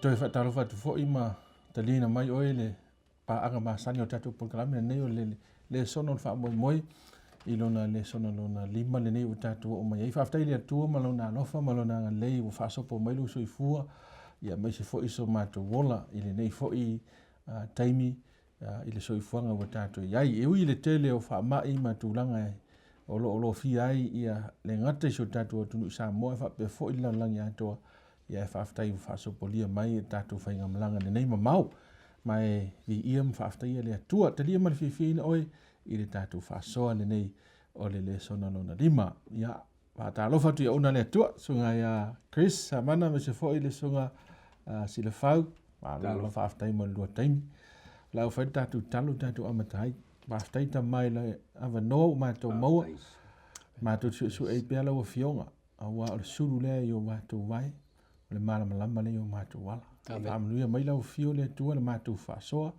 Toe faatalofa atu foi ma taliaina mai oe le paaga masani o tatou polokalame lenei o le lesona o le faamoemoe i lona lesona lona 5 lenei ua tatou oo mai ai. Faafetai i le Atua ma lona alofa ma lona agalelei ua faasopo mai lou soifua ia aemaise foi so matou ola i lenei foi taimi i le soifuaga ua tatou i ai. E ui i le tele o faamai ma tulaga o lo o lofia ai ia le gata i si o tatou atunuu i Samoa e faapea foi le lalolagi atoa, ia e faafetai ua faasopolia mai e tatou faigamalaga lenei mamao. Ma e viia ma faafetaia le Atua. Talia ma le fiafiaina oe i le tatou faasoa lenei o le lesona lona 5. Ia, faatalofa atu i auna le Atua, susuga ia Chris Samana aemaise foi le susuga Silafau. Malo faafetai mo le lua taimi. O le a fai le tatou talo tatou amata ai. Faafetai Tama i le avanoa ua matou maua. Matou te suesue ai pea lau Afioga, aua o le sulu lea i o matou vae, o le malamalama lea i o matou ala. Faamanuia mai lau Afio le Atua le matou faasoa,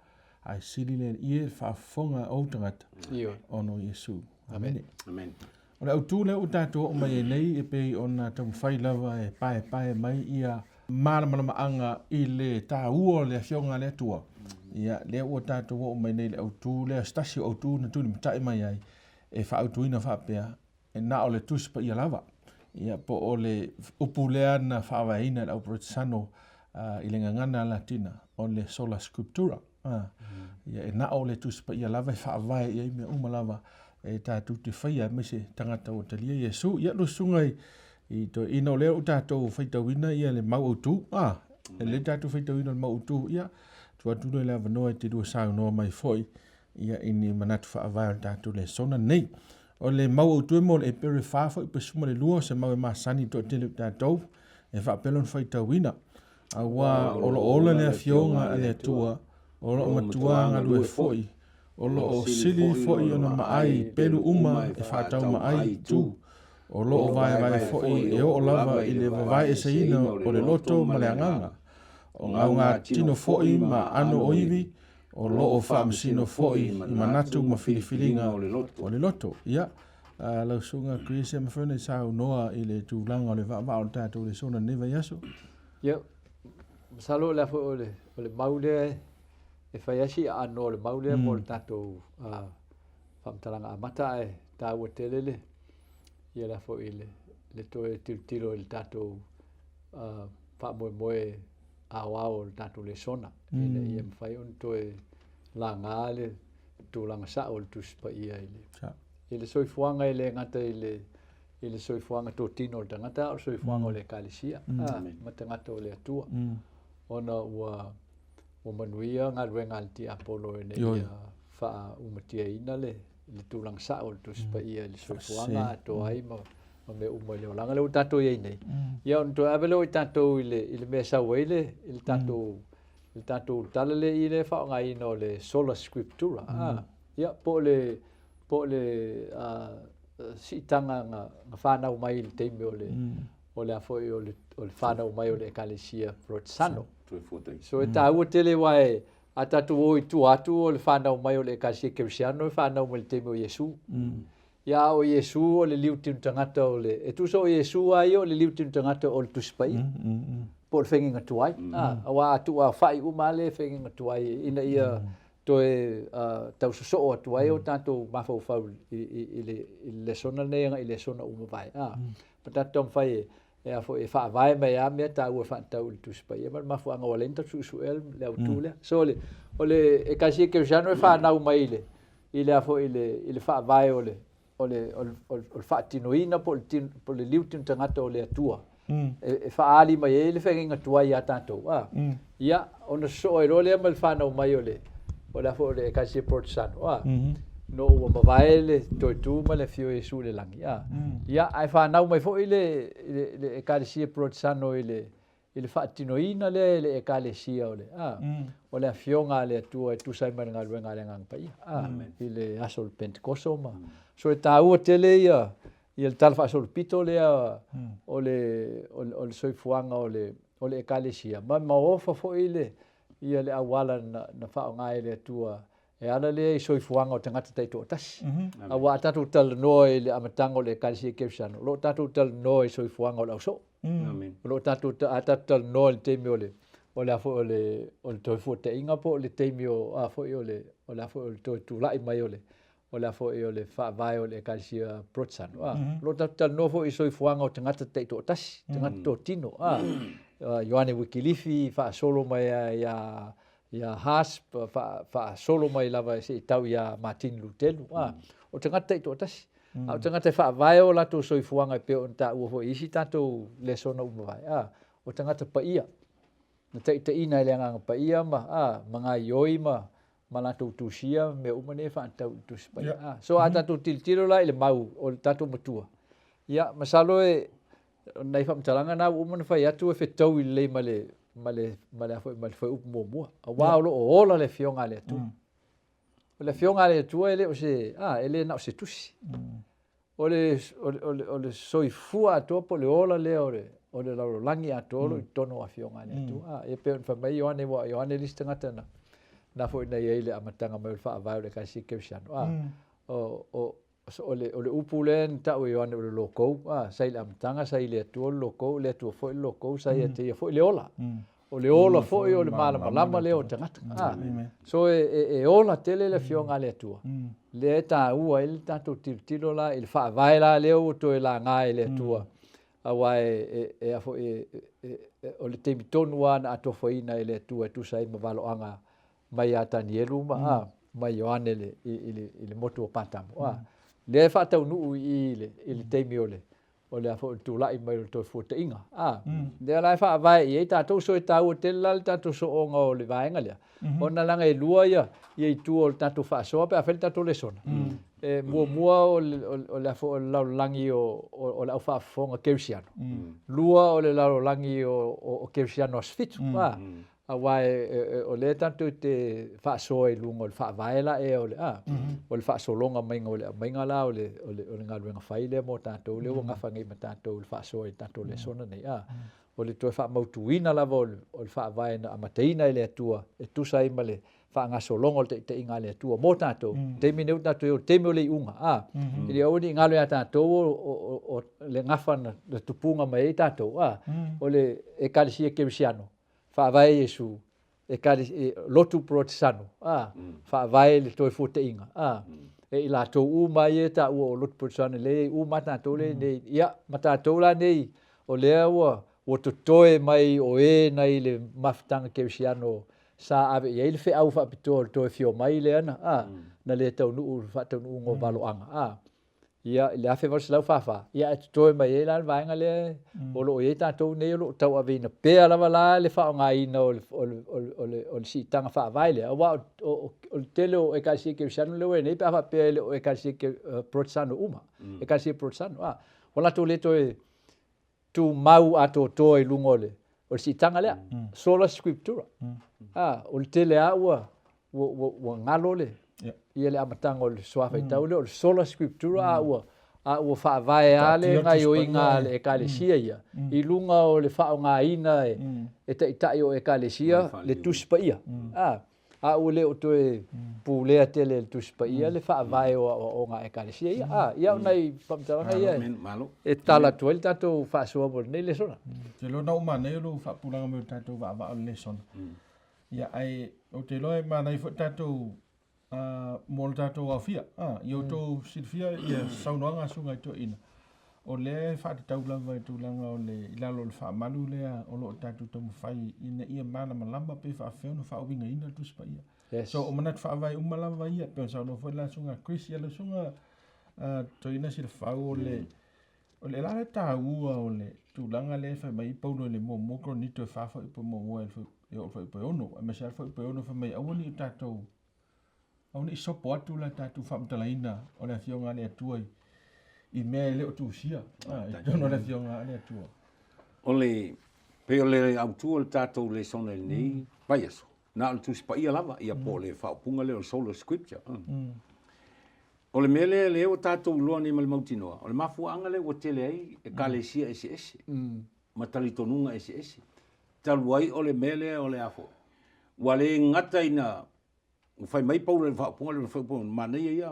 ae sili le ie le faafofoga a ou tagata, ona o Iesu. Amene. Amen. O le autu lea ua tatou oo mai ai nei e pei ona taumafai lava e paepae mai ia malamalamaaga i le taua o le Afioga a le Atua. Ia, lea ua tatou oo mai nei i le autu lea, se tasi o autu na tulimatai mai ai e faaautuina faapea, e na o le Tusi Paia lava. Ia, po o le upu lea na faavaeina e le au Peretisano i le gagana Latina, o le sola scriptura. Ia, e na o le Tusi Paia lava e faavae i ai mea uma lava e tatou te faia, aemaise tagata ua talia Iesu. Ia, lau susuga i toeaina, o lea ua tatou faitauina ia le mau autu. E lelei tatou faitauina le mau autu. Ia, tuu atu lea le avanoa e te lua saunoa mai foi ia i ni manatu faavae o le tatou lesona nei. O le mau autu e mo le Epere 4 foi 12, o se mau e masani i le toatele o tatou, e faapea lona faitauina. Aua o lo o ola le Afioga a le Atua, o lo o matua galue foi, o lo o sili foi ona maai pelu uma e faataumaai i tu, o lo o vaevae foi e oo lava i le vavaeeseina o le loto ma le agaga, o gaugatino foi ma aano o ivi, o lo o faamasino foi i manatu ma filifiliga o le loto. Ia, lau susuga Chris, e mafai ona e saunoa i le tulaga o le vaavaa o le tatou lesona lenei vaiaso? Ia, masalo o le a foi o le mau lea e fai ai si aano o le mau lea mo le tatou faamatalaga amata, ae taua tele le ia le a foi le toe tilotilo i le tatou faamoemoe aoao o le tatou lesona, ina ia mafai ona toe laga le tulaga sao o le Tusi Paia i le soifuaga, e le gata i le soifuaga totino o le tagata, a o le soifuaga o le Ekalesia ma tagata o le Atua, ona ua manuia galuega a le tiapolo ina ia faaumatiaina le tulaga sao o le Tusi Paia i le soifuaga atoa ai ma mea uma i le olaga lea ua tatou i ai nei. Ia, ona toe ave lea o i tatou i le mea e sau ai le tatou tala lea i le faaaogaina o le sola scriptura. Ia, po o le siitaga na whanau mai i le taimi o le o le a foi o le whanau mai o le Ekalesia Protesano. So e tāua tele wā e a tātou o i tua atu o le whanau mai o le Ekalesia Kerisiano e whanau mai le taimi o Iesu. Ia o Iesu o le liu tinu tagata o le e tusa o Iesu a ia o le liu tinu tagata o le Tusi Paia. Po o le faiga tuai. Aua a tuu a whai uma le faiga tuai ina ia toe tausosoo atu ai o tatou mafaufau i le lesona lenei agai i lesona uma mavae. Ma tatou taumafai e a foi e faavae mai lava mea taua e faatatau i le Tusi Paia ma le mafuaaga ua ala ai ona tatou suesuea le autu lea. So o le Ekalesia Kerisiano e fanau mai i le a foi i le faavae o le faatinoina po o le liu tino tagata o le Atua e faaali mai ai le feagaiga tuai ia tatou. Ia, ona sosoo ai loa lea ma le fanau mai o le a foi o le Ekalesia Protesano. No ua mavae le toe tu ma le afio o Iesu i le lagi. Ia, ae fanau mai foi le Ekalesia Protesano i le faatinoina lea e le Ekalesia o le o le afioga a le Atua e tusa ai ma le galuega a le Agaga Paia i le aso o le Pentekoso ma. So e taua tele ia le tala faasolopito lea o le soifuaga o le Ekalesia ma maofa foi le ia le auala na faaaoga e le Atua e ala lea i soifuaga o tagata taitoatasi. Aua a tatou talanoa i le amataga o le Ekalesia Kerisiano, o lo o tatou talanoa i soifuaga o le ausoo. O lo o tatou, a tatou talanoa i le taimi o le o le a foi o le o le Toefuataiga po o le taimi o a foi o le o le a foi o le toe tulai mai o le o le a foi o le faavae o le Ekalesia Porotesano a. O lo o tatou talanoa foi i soifuaga o tagata taitoatasi, tagata totino a. Ioane Uikilifi faasolo mai lava ia ia Huss faasolo mai lava seia tau ia Matini Lutelu a. O tagata taitoatasi. A o tagata e faavae o latou soifuaga e pei ona taua foi i isi tatou lesona ua mavae a, o tagata paia na taitaiina e le Agaga Paia ma a ma gaioi ma ma latou tusia ma mea uma nei e faatatau i le Tusi Paia. A, so a tatou tilotilo la i le mau o le tatou Matua, ia masalo e o nai faamatalaga na ua uma ona fai atu e fetaui lelei ma le ma le ma le a foi ma le fuaiupu muamua, aua o lo o ola le Afioga a le Atua. O le Afioga a le Atua e le o se a e le na o se tusi. O le, o le, o le, o le soifua atoa po o le ola lea o le, o le lalolagi atoa o lo o i totonu o Afioga a le Atua. A, e pei ona fai mai Ioane, aua o Ioane le isi tagata na, na foi na i ai i le amataga mai o le faavae o le Ekalesia Kerisiano. A, o, o, o le, o le upu lea na tau e Ioane o le lokou, a, sa i le amataga sa i le Atua le lokou, o le Atua foi le lokou, sa ia te ia foi le ola. O le ola foi o le malamalama lea o tagata. A, so e, e, e ola tele le Afioga a le Atua, lea e taua ai le tatou tilotilo la i le faavae la lea ua toe laga e le Atua, aua e, e, e a foi e, e, e, o le taimi tonu lava na atofaina e le Atua e tusa ai ma valoaga mai ia Tanielu ma, a, ma Ioane i le, i le, i le motu o Patamo. A, lea e faataunuu i i i le, i le taimi o le, o le a foi o le tulai mai o le Toefuataiga. A, lea la e faavae i ai tatou, so e taua tele la le tatou sooga o le vaega lea, ona leaga e lua ia, ia itu o le tatou faasoa pe a fai le tatou lesona. E muamua o le, o le a foi o le lalolagi o, o, o le au faafofoga kerisiano. Lua o le lalolagi o, o, o kerisiano aso fitu. A, Aua o lea tatou te faasoa i luga o le faavae la ea o le a, o le faasologa maiga o le aumaiga la o le, o le, o le galuega fai lea mo tatou lea ua gafa nei ma tatou i le faasoa i le tatou lesona nei a. O le toe faamautuina lava o le, o le faavae na amataina e le Atua e tusa ai ma le faagasologa o le taitaiga a le Atua mo tatou. Taimi nei ua tatou i ai o le taimi o le iuga a. E le aua ne i galo ia tatou o, o, o, o le gafa na, na tupuga mai ai tatou a, o le Ekalesia Kerisiano Faavae Iesu, ekalesia, lotu Porotesano, a, faavae le Toefuataiga, a, e i latou uma ia e taua o lotu Porotesano, lea e i ai uma tatou lea nei, ia, ma tatou la nei, o lea ua, ua totoe mai o e nai le mafutaga kerisiano sa ave i ai le feau faapitoa o le toe afio mai lea na, a, na le taunuu i le faataunuuga o valoaga, a. Ia, i le 1844, ia ae totoe mai ai la le vaega lea o lo o i ai tatou nei o lo o tauaveina pea lava la le faaaogaina o le, o le, o le, o le, o le siitaga faavae lea, aua o, o, o le tele o Ekalesia Kerisiano lea ua i ai nei pe a faapea e le o Ekalesia Porotesano uma, Ekalesia Porotesano, a, ua latou le toe tumau atoatoa i luga o le, o le siitaga lea, sola scriptura. A, o le tele lava ua, ua, ua, ua galo le, ia le amataga o le suafa faitau lea o le sola scriptura, a ua, a ua faavae lava le gaoioiga a le Ekalesia ia i luga o le faaaogaina e, e taitai o Ekalesia le Tusi Paia. A, a ua le o toe pulea tele e le Tusi Paia le faavae o aoaoga a Ekalesia ia. A, ia o nai faamatalaga ia e tala atu ai le tatou faasoa mo lenei lesona. Ou te iloa na uma nei o lou faapulaga mai o le tatou vaavaa o le lesona. Ia, ae ou te iloa e manaia foi le tatou mo le tatou aofia. Ia outou silafia ia saunoaga a susuga i toeaiina, o lea e faatatau lava i tulaga o le i lalo o le faamalu lea o lo o tatou taumafai ina ia malamalama pe faapefea ona faauigaina le Tusi Paia. Yes. So o manatu faavae uma lava ia, pei ona saunoa foi la susuga Chris, ia lau susuga Toeaina Silafau, o le o le la le taua o le tulaga lea e fai mai ai Paulo i le muamua Korinito e 4 fuaiupu muamua e oo i le fuaiupu e 6, aemaise lava le fuaiupu e 6 fai mai aua ne i o tatou Aua ne i sopo atu la tatou faamatalaina o le Afioga a le Atua i, i mea e le o tusia i totonu o le Afioga a le Atua. O le, pei o le autu o le tatou lesona i lenei vaiaso, na o le Tusi Paia lava, ia po o le faaupuga lea o le sola scripture. O le mea lea lea ua tatou iloa nei ma le mautinoa, o le mafuaaga lea ua tele ai ekalesia eseese ma talitonuga eseese, talu ai o le mea lea o le a foi, ua le gata ina Ua fai mai Paulo i le faaupuga lea, o le manaia ia,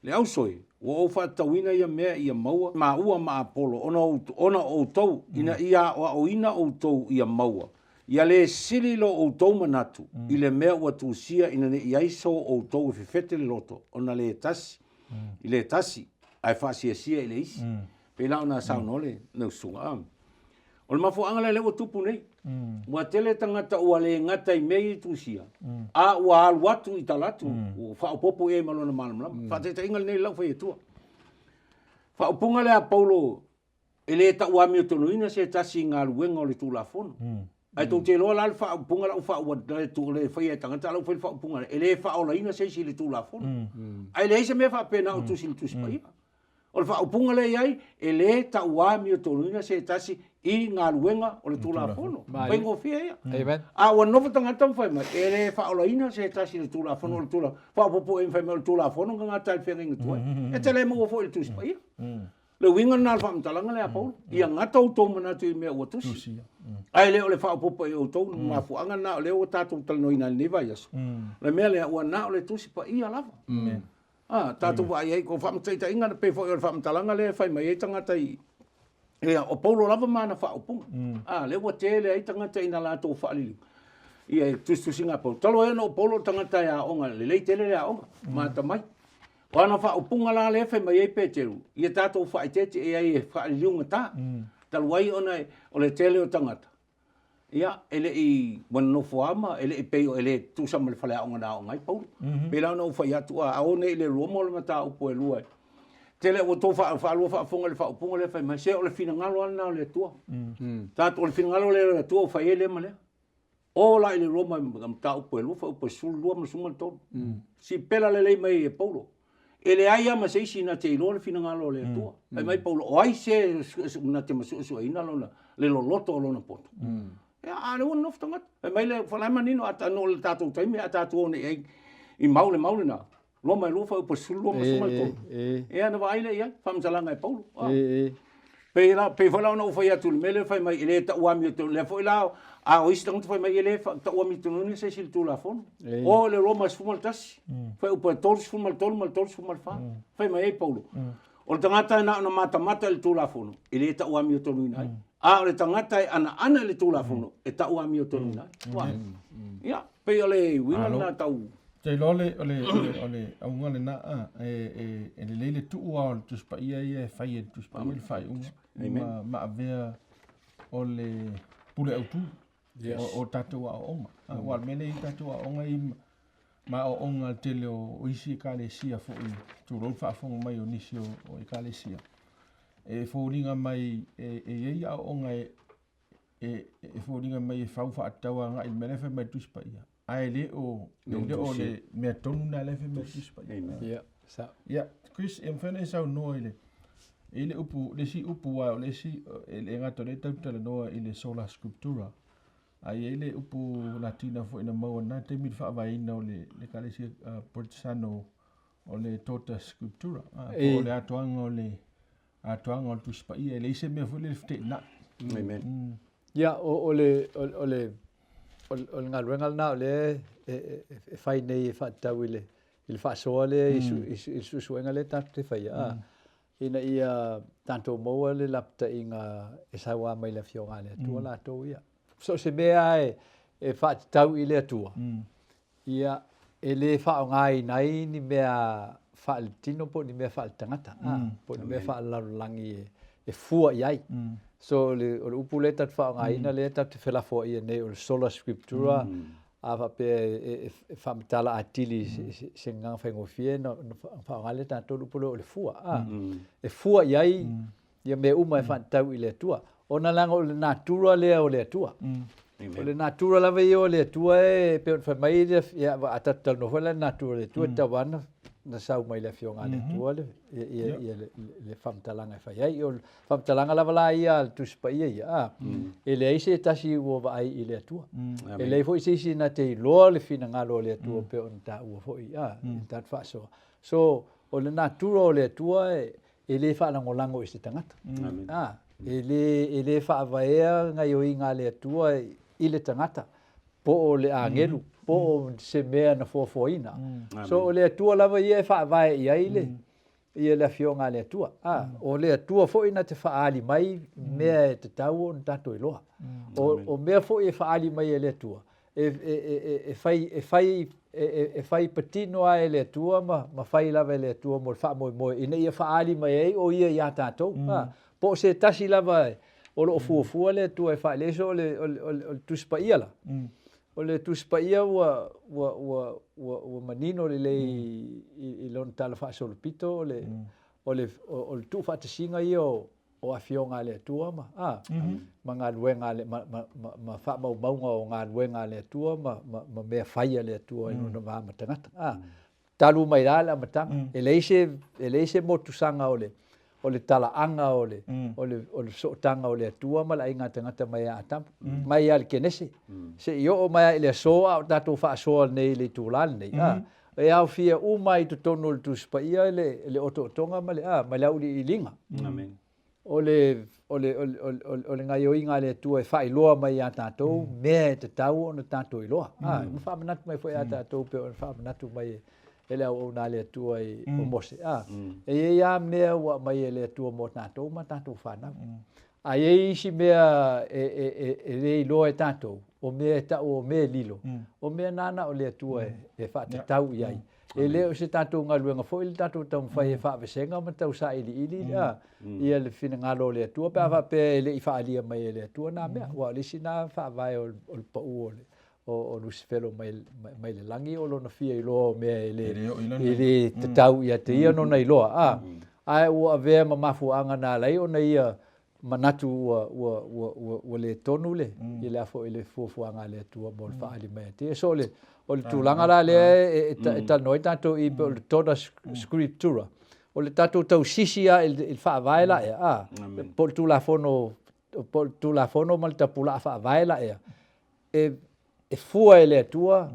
Le auso e, ua ou faatatauina ia mea ia maua maua ma Apolo ona, ona o outou, ina ia aoaoina outou ia maua. Ia le sili lo outou manatu i le mea ua tusia ina ne i ai so outou e fefete le loto ona le tasi i le tasi ae faasiasia i le isi. Pei la ona saunoa le usuga a. O le mafuaaga lea lea ua tupu nei. Ua tele tagata ua le gata i mea ia e tusia, a ua alu atu i tala atu, ua faaopoopo i ai ma lona malamalama. Faataitaiga lenei i lau faiatua. Faaupuga lea a Paulo e le tau amiotonuina se tasi i galuega o le Tulafono. Ae tou te iloa la le faaupuga la ua faaua le faia e tagata, a la ua fai le faaupuga lea, e le faaolaina se isi i le Tulafono. Ae leai se mea faapena o tusi i le Tusi Paia. O le faaupuga lea e i ai, e le tau amiotonuina se tasi i galuega o le Tulafono. Faigofie ia. Amen. A ua nofo tagata ma fai mai, e le faaolaina se tasi i le Tulafono, o le Tulafono, faaopoopo i ai ma fai mai, o le Tulafono na gata ai le feagaiga tuai. E te le maua foi i le Tusi Paia. Le uiga lena o le faamatalaga lea a Paulo, ia gata outou manatu i mea ua tusi, ae le o le faaopoopo i outou mafuaaga lena o lea ua tatou talanoaina i lenei vaiaso. O le mea lea, ua na o le Tusi Paia lava. A, tatou vaai ai, o faamataitaiga pei foi o le faamatalaga lea e fai mai ai tagata i, ia, o Paulo lava ma ana faaupuga. A, lea ua tele ai tagata ina latou faaliliu ia e tusitusiga a Paulo. Talu ai ona o Paulo o le tagata e aoga, lelei tele le aoga, ma atamai. O ana faaupuga la lea e fai mai ai Peteru, ia tatou faaeteete i ai e faaliliugata, talu ai ona o le tele o tagata, ia, e le i ua nonofo lava ma e le i pei e le tusa ma le faleaoga na aoga ai Paulo. Pei la ona ou fai atu, a o nei i le Roma o le mataupu e lua e tele ua outou faalua faafofoga i le faaupuga lea fai mai, se o le finagalo lava lena o le Atua. Tatou, o le finagalo lea o le Atua ua fai ai lea ma lea. O la i le Roma i mataupu e lua, fuaiupu e 12 ma le 13. Sipela lelei mai e Paulo. E leai lava ma se isi na te iloa le finagalo o le Atua. Fai mai Paulo, o ai se na te masuesueina lona, le loloto o lona poto? Ia, a o lea ua nonofo tagata. Fai mai le, o la e manino, a no le tatou taimi, a tatou o nei i ai i mau le mau lena. Roma e lua fuaiupu e 12 ma le 13. Ia, ona vaai lea i ai, faamatalaga e Paulo. Pei la, pei foi la ona ou fai atu i le mea lea fai mai e le tau amiotonu, lea foi la, a o isi tagata fai mai e le tau amiotonu se isi i le Tulafono. O le Roma 11, fuaiupu e 33 ma le 34, fai mai ai Paulo, o le tagata e na ona matamata i le Tulafono, e le tau amiotonuina ai. A o le tagata e anaana i le Tulafono, e tau amiotonuina ai. Ia, pei o le uiga lena tau... Te iloa o le, o le, o le, o le auga lena, a, e, e, e lelei le tuu lava o le Tusi Paia ia e fai e le Tusi Paia le faaiuga ma, ma avea o le pule autu yes. o, o tatou aoaoga. Mm. Aua o le mea lea i tatou aoaoga i ma aoaoga le tele o, o isi ekalesia foi, tulou le faafofoga mai o nisi o, o ekalesia, e foliga mai e, e i ai aoaoga e, e, e foliga mai e fau faatatau agai i le mea lea e fai mai le Tusi Paia, ae le o, e le o le mea tonu lena lea e fai mai le Tusi Paia. Ia, sa. Ia, Chris, e mafai ona e saunoa i le, i le upu, le isi upu, aua o le isi, e le gata o lea tatou te talanoa i le sola scriptura, ae i ai le upu Latina foi na maua i lena taimi i le faavaeina o le Ekalesia Peretesano o le Tota Scriptura, po o le atoaga o le atoaga o le Tusi Paia, e leai se mea foi lele feteenai. Amen. Ia, o, o le, o, o le, o le, o le galuega lena o lea e, e, e fai nei e faatatau i le, i le faasoa lea i, su, i, i le suesuega lea tatou te faia, mm. ina ia tatou maua le lapataiga e sauā mai le Afioga a le Atua mm. latou ia. So o se mea e, e faatatau i le Atua, mm. Ia, e le faaaogaina ai ni mea faaletino po o ni mea faaletagata, a, po o ni mea faalelalolagi e, e fua i ai. So, o le, o le upu lea tatou te faaaogaina lea tatou te felafoaia nei o le sola scriptura, a faapea e, e, e faamatala atili i se, se, se gagana faigofie ona, ona faaaoga lea tatou le upu lea o le fua, a. E fua i ai ia mea uma e faatatau i le Atua. Ona leaga o le natura lea o le Atua. O le natura lava ia o le Atua e pei ona fai mai le, ia, a tatou talanoa foi la i le natura o le Atua, e tatau lava ona na sau mai le Afioga a le Atua le, ia, ia, ia le, le faamatalaga e fai ai. O le faamatalaga lava la ia a le Tusi Paia ia, a, e leai se tasi ua vaai i le Atua. E leai foi se isi na te iloa le finagalo o le Atua pei ona taua foi, a, i le tatou faasoa. So, o le natura o le Atua e, e le faalagolago i se tagata. Mm. Ah, e le, e le faavaea gaioiga a le Atua i le tagata, po o le agelu, mm. po o se mea na foafoaina. Mm. So o le Atua lava ia e faavae i ai le, mm. ia le Afioga a le Atua. A, o le Atua foi na te faaali mai mea e tatau ona tatou iloa. O mea foi e faaali mai e le Atua, e fai, e fai, e fai patino lava e le Atua ma fai lava e le Atua mo le faamoemoe ina ia faaali mai ai o Ia iā tatou. A, po o se tasi lava o lo o fuafua le Atua e faaili ai. So o le Tusi Paia la, o le Tusi Paia ua, ua, ua, ua, ua manino lelei i lona tala faasolopito o le, o le, o le tuufaatasiga ia o, o afioga a le Atua ma, a, ma galuega a le, ma, ma, ma, ma faamaumauga o galuega a le Atua ma, ma, ma mea fai a le Atua i lona va ma tagata. A, talu mai la le amataga. E leai se, e leai se motusaga o le, o le talaaga o le, o le, o le sootaga o le Atua ma le aiga tagata mai ia Atamu, mai lava i le Kenese, seia oo mai lava i le aso a o tatou faasoa nei i le itula lenei. A, e aofia uma ai i totonu o le Tusi Paia le, le otootoga ma le, a, ma le auiliiliga. Amen. O le, o le, o le, o le, o le gaioiga a le Atua e faailoa mai iā tatou mea e tatau ona tatou iloa. A, ma faamanatu mai foi iā tatou pei ona faamanatu mai e le auauna a le Atua i o Mose. A, e i ai lava mea ua aumai e le Atua mo tatou ma tatou fanau. A i ai isi mea e, e, e, e le iloa e tatou, o mea e tau o mea e lilo, o mea na na o le Atua e, e faatatau i ai. E le o se tatou galuega foi le tatou taumafai e faavesega ma tau sailiili ia le finagalo o le Atua pe a faapea e le i faaalia mai e le Atua na mea. Aua o le isi na faavae o le pau o Lusifelo mai le lagi o lona fia iloa o mea e le tatau ia te ia nona iloa. Ae ua avea ma mafuaaga na ala ai ona ia manatu ua, ua, ua, ua, ua le tonu le, mm. i le a foi le fuafuaga a le Atua mo le mm. faaali mai ate. So o le, o le tulaga la lea e, e, e, e talanoa ai tatou i pe o le toda scriptura. O le tatou tausisi a i le faavae la ea, a, po o le Tulafono, po o le Tulafono ma le tapulaa faavae la ea, e, e fua e le Atua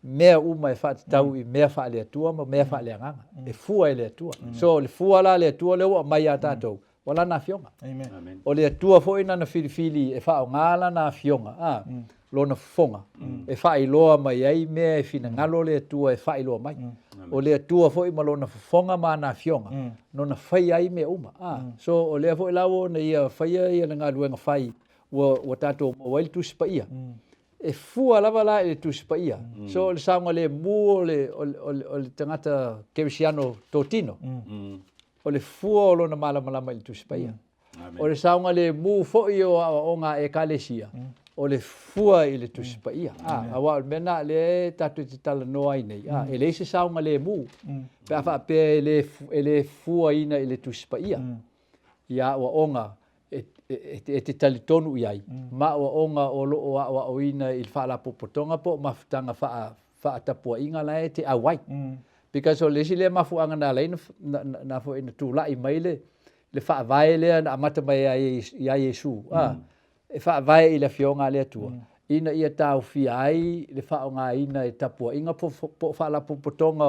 mea uma e faatatau i mea faale-Atua ma mea faaleagaga. E fua e le Atua. So o le fua la a le Atua lea ua aumai ia tatou, ua Lana Afioga. Amen. O le Atua foi Nana filifili e faaaoga Lana Afioga, a, Lona fofoga, e faailoa mai ai mea e finagalo le Atua e faailoa mai. O le Atua foi ma Lona fofoga ma Ana Afioga, Nona faia ai mea uma. A, so o lea foi la ua ona Ia faia le galuega fai ua, ua tatou maua ai le Tusi Paia. E fua lava la i le Tusi Paia. So o le saogalemu o le, o le, o le, o le tagata kerisiano totino, o le fua o lona malamalama i le Tusi Paia. O le saogalemu foi o aoaoga a Ekalesia, o le fua i le Tusi Paia. A, aua o le mea lena lea tatou te talanoa ai nei, a, e leai se saogalemu pe a faapea e le, e le fuaina i le Tusi Paia. Ia aoaoga e te talitonu i ai ma aoaoga o lo o aoaoina i le faalapotopotoga po o mafutaga faatapuaiga la e te auai. Because o le isi lea mafuaaga na ala ai na foi na tulai mai le faavae lea na amata mai ai ia Iesu, e faavae i le Afioga a le Atua, ina ia taofia ai le faaaogaina e tapuaiga po o faalapotopotoga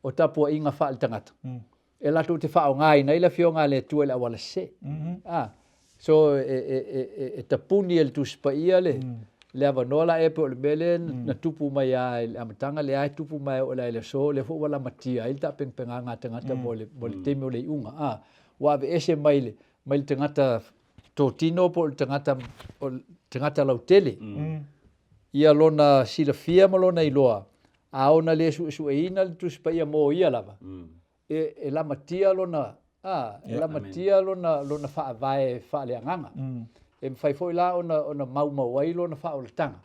o tapuaiga faaletagata. E latou te faaaogaina ai le Afioga a le Atua i le auala sese. A, so e, e, e, e, e tapuni e le Tusi Paia le, le avanoa la ea pei o le mea lea na tupu mai lava i le amataga, lea e tupu mai oo la i le aso, lea foi ua lamatia ai le taapegapegaga a tagata mo le, mo le taimi o le iuga. A, ua aveese mai le, mai le tagata totino po o le tagata, o le tagata lautele, ia lona silafia ma lona iloa, a ona le suesueina le Tusi Paia mo ia lava, e, e lamatia lona, a, e lamatia lona, lona faavae faaleagaga. E mafai foi la ona, ona maumau ai lona faaolataga,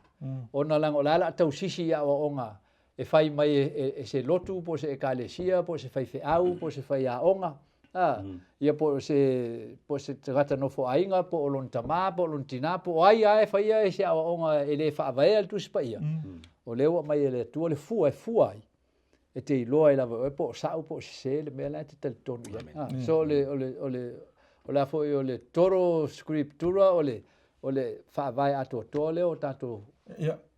ona leaga o la e o le a tausisi i aoaoga e fai mai e, e, e se lotu po o se ekalesia po o se faifeau po o se faiaoga, a, ia po o se, po o se tagata nofoaiga po o lona tama po o lona tina po o ai lava e faia e se aoaoga e le faavaea le Tusi Paia, o lea ua aumai e le Atua le fua e fua ai. E te iloa ai lava e oe po o sao po o sese le mea la e te talitonu i ai. Ah, so o le, o le, o le, o le a foi o le toro scriptura o le, o le faavae atoatoa lea o tatou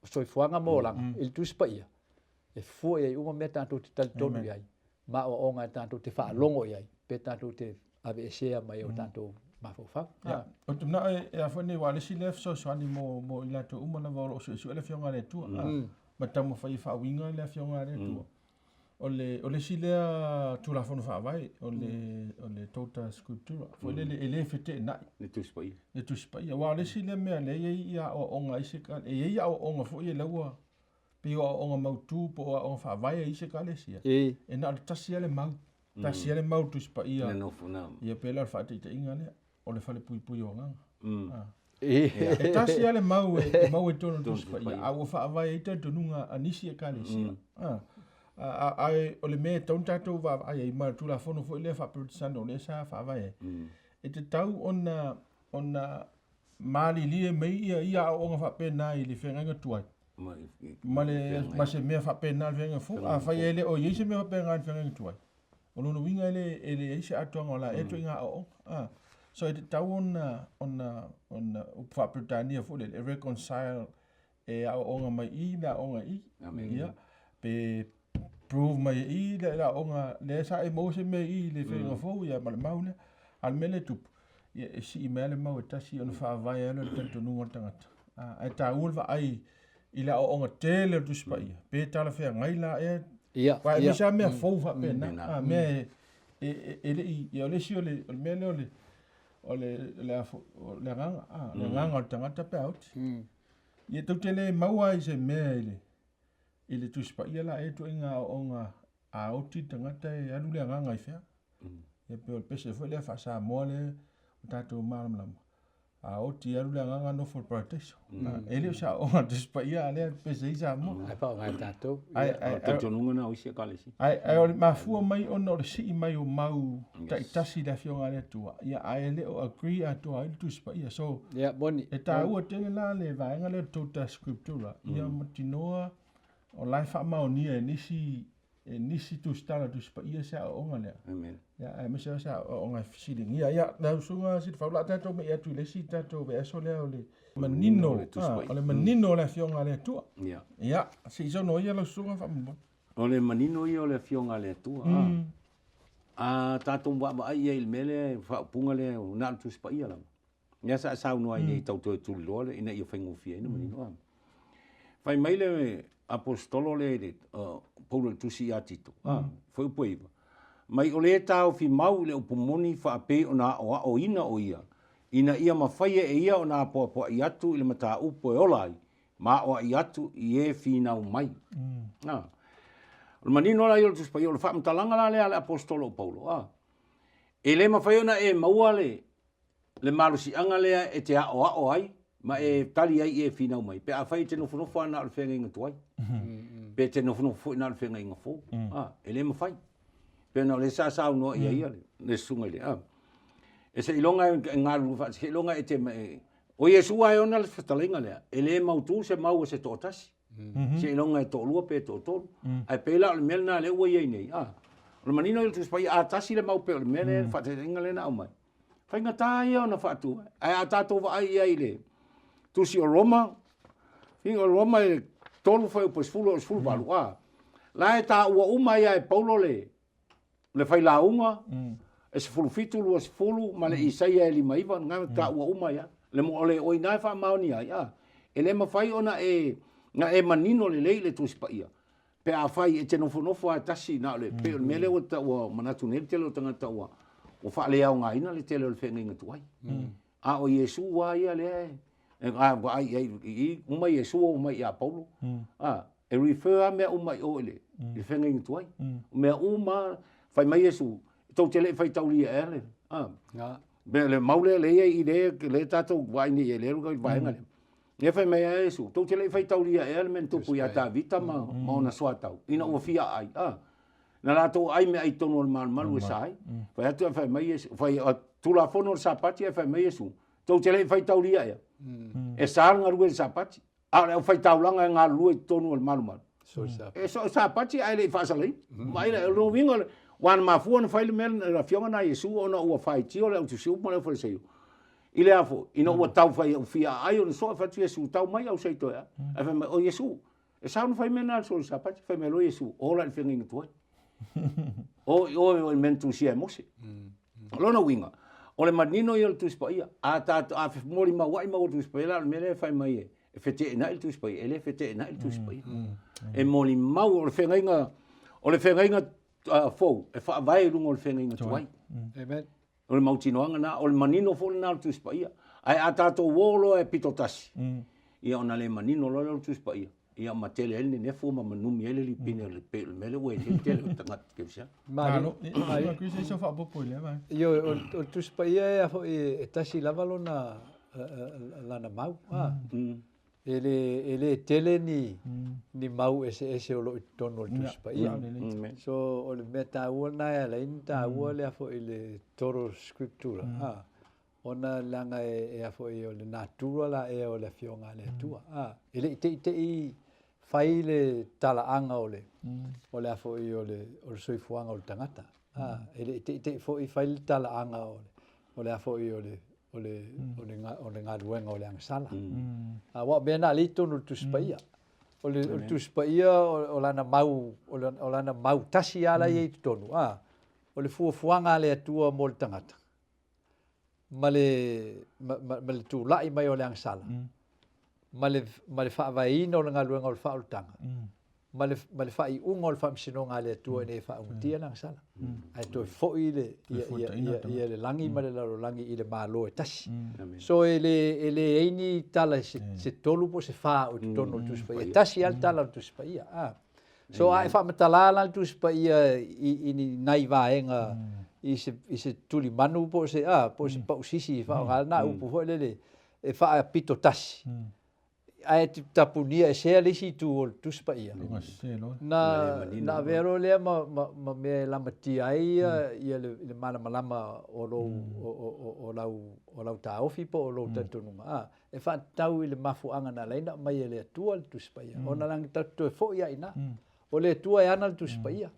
soifuaga ma olaga i le Tusi Paia, e fua i ai uma mea tatou te talitonu i ai, ma aoaoga e tatou te faalogo i ai, pe tatou te aveesea mai o tatou mafaufau. Ia, ou te manao e a foi nei, aua o le isi lea fesoasoani mo, mo i latou uma lava o lo o suesue le Afioga a le Atua, ma taumafai e faauiga le Afioga a le Atua. O le, o le isi lea Tulafono Faavae, o le, o le Tota Scriptura, foi lele e le feteenai. Le Tusi Paia. Le Tusi Paia. Aua o le isi lea mea lea e i ai ia aoaoga a isi e i ai aoaoga foi e laua, pei o aoaoga mautu po o aoaoga faavae a isi ekalesia, e na o le tasi lava le mau. Tasi lava le mau o le Tusi Paia. Le nofo na. Ia pei la o le faataitaiga lea, o le falepuipui o agaga. E tasi lava le mau e maua i totonu o le Tusi Paia, a ua faavae ai talitonuga a nisi ekalesia. Ae o le mea e tatau ona tatou vaavaai ai ma le Tulafono foi lea faa-Peretesano o lea sa faavae ai, e tatau ona ona malilie mai ia ia aoaoga faapena i le feagaiga tuai ma le ma se mea faapena i le feagaiga fou. Afai e le o i ai se mea faapena i le feagaiga tuai, o lona uiga e le e leai se atoaga o la ea ituaiga aoaoga. So e tatau ona ona ona upu faa-Peretania foi lele, e reconcile e aoaoga mai i le aoaoga i i. Ia, pe prove mai e i le aoaoga lea sa e maua se mea i le feagaiga fou ia ma le mau lea. A o le mea lea e tupu, ia e sii mai lava le mau e tasi ona faavae ai lea o le talitonuga o le tagata. Ae taua le vaai i le aoaoga tele o le Tusi Paia, pe talafeagai la ea, aua e aemaise lava mea fou faapena, mea e le i, ia o le isi o le mea lea o le, o le, le, a foi, o le agaga, a, le agaga o le tagata pe a oti. Ia tou te le maua ai se mea i le, i le Tusi Paia la ea ituaiga aoaoga a oti le tagata e alu le agaga i fea. Ia pei o le pese foi lea faa-Samoa lea ua tatou malamalama. A oti alu le agaga nofo i le parataiso. E le o se aoaoga a le Tusi Paia a lea pese ai Samoa. Ae faaaoga e tatou. Ai, ai, O le talitonuga lena o isi ekalesia. Ae, ae o le mafua mai ona o le sii mai o mau taitasi i le Afioga a le Atua, ia, ae le o agree atoa ai le Tusi Paia. So, Ia, moni. e taua tele la le vaega lea o le Tota Scriptura, ia mautinoa o la e faamaonia e nisi e nisi tusitala Tusi Paia se aoaoga lea. Amen. Ia, aemaise lava se aoaoga e fesiligia. Ia, lau susuga Silafau, o le a tatou me'i atu i le isi tatou vaiaso lea o le manino, o le Tusi Paia. o le manino o le Afioga a le Atua. Ia. Ia, se i saunoa ia lau susuga faamolemole. O le manino ia o le Afioga a le Atua. A tatou vaavaai i ai i le mea lea, faaupuga lea, na o le Tusi Paia lava. Lea sa e saunoa ai nei tau toe tuliloa le ina ia faigofie ai ona manino. Mm. Fai mai le aposetolo le le Paulo i le tusi ia Tito, mm. foi upu e iva, mai o le taofi mau i le upu moni faapei ona aoaoina o ia, ina ia mafai e ia ona apoapoai atu i le mataupu e ola ai, ma aoai atu i e finau mai. Mm. Ah. O le manino la ia o le Tusi Paia, o le faamatalaga la lea a le aposetolo o Paulo, ah. E le mafai ona e maua le le malosiaga lea e te aoao ai ma e tali ai i e finau mai, pe afai e te nofonofo lava na o le feagaiga tuai, pe te nofonofo foi na o le feagaiga fou, a, e le mafai. Pe ona o lea sa saunoa i ai ia le susuga i le, a. E seiloga e galulue faatasi, seiloga e te, o Iesu lava e ona le fetalaiga lea, e le mautu se mau a se toatasi. Seiloga e toalua pe toatolu. Ae pei la o le mea lena lea ua i ai nei, a. O le manino ia o le Tusi Paia, a tasi le mau pei o le mea lea, le faataitaiga lea na aumai, Faigata ia ona faatu. Ae a tatou vaai i ai i le tusi o Roma, o Roma e 3 fuaiupu e 10 o le 18, a. La e taua uma ai lava e Paulo le, le failauga, e 17, 20 ma le Isaia e 59, na taua uma ai lava. Le mo, o le, o i ina e faamaonia ai, a. E le mafai ona e, na e manino lelei i le Tusi Paia. Pe afai e te nofonofo lava e tasi na o le, pei o le mea lea ua, ua manatu nei le tele o tagata ua, ua faaleaogaina le tele o le feagaiga tuai. A o Iesu lava ia lea e, e a vaai i ai i i, uma Iesu oo mai ia Paulo, a, e refer lava mea uma i o i le, i le feagaiga tuai. O mea uma, fai mai Iesu, tou te le i faitaulia ea le, a, mea le mau lea lea i i lea, lea tatou vaai nei i ai, lea vaega lea. Lea fai mai ai Iesu, tou te le i faitaulia ea le mea na tupu ia Tavita ma, mm. ma ona soatau, ina ua fia ai. Ah. Na latou ai meaai i totonu o le malumalu e sa ai. Mm. Fai atu e fai mai Iesu, fai a, Tulafono o le Sapati e fai mai Iesu, tou te le i faitaulia ea. Mm. E sa le galue i le Sapati, a o le aufai-taulaga e galulue i totonu o le malumalu. E so Sapati ae le i faasalaina. Mm. Ma ila, o lona uiga, ua na mafua ona fai le mea le afioga na Iesu ona ua faitio le au tusiupu ma le au Fariseio. I le a foi, ina ua tau fai au fia aai ona soa, fai atu Iesu, tau mai au sei toe ai. Ae fai mai, o Iesu, e sa ona fai mea na le soli Sapati, fai mai loa Iesu, ola i le feagaiga tuai. O i oe o le mea na tusia e Mose. O lona uiga, o le manino ia o le Tusi Paia, a tatou, a molimauai maua le Tusi Paia, la o le mea lea e fai mai e, e feteenai le Tusi Paia, e le feteenai le Tusi Paia. E molimau, o le feagaiga, O le feagaiga fou e faavae i luga o le feagaiga tuai. Amen. O le mautinoaga lena, o le manino foi lena o le Tusi Paia. Ae a tatou o loa e pito tasi, ia ona le manino loa lea o le Tusi Paia, ia ma tele ai le nenefu ma manumi ai le lipine o le pei o le mea lea ua i ai le tele o tagata kerisiano. Malo. Ia, se faaopoopo i lea vaega. Ioe, o le Tusi Paia e foi e tasi lava lona lana mau. E le, e le tele ni, ni mau eseese o lo o i totonu o le Tusi Paia. So, o le mea taua lena e ala ai ona taua le a foi le total scriptura, a, ona leaga e, e a foi o le natura la ea o le Afioga a le Atua, a, e le i teitei fai le talaaga o le, o le a foi o le, o le soifuaga o le tagata, a, e le i teitei foi fai le talaaga o le, o le a foi o le, o le, o le, o le galuega o le agasala. Aua o mea na lea i totonu o le Tusi Paia. O le, o le Tusi Paia o, o lana mau, o, le, o lana mau tasi lava la e i ai i totonu, a, o le fuafuaga a le Atua mo le tagata, ma le, ma, ma, ma le tulai mai o le agasala, ma le, ma le faavaeina o le galuega o le faaolataga, ma le, ma le faaiuga o le faamasinoga a le Atua ina ia faaaugatia le agasala, ae toe foi le, ia, ia, ia, ia le lagi ma le lalolagi i le Malo e tasi. So e le, e leai ni tala se, se tolu po o se fā o i totonu o le Tusi Paia. E tasi lava le tala o le Tusi Paia. A. So a e faamatala la le Tusi Paia i, i ni nai vaega i se, i se tulimanu po o se, a, po o se pausisi e faaaoga lena upu foi lele e faapito tasi. Ae tapunia esea le isi itu o le Tusi Paia. Na, na avea loa lea ma, ma, ma mea e lamatia ai ia, ia le, le malamalama o lou, o, o, o, o lau, o lau taofi po o lou talitonuga, a, e faatatau i le mafuaaga na ala ai ona aumai e le Atua le Tusi Paia. Ona leaga tatou te toe foi lava i ina. O le Atua e ana le Tusi Paia.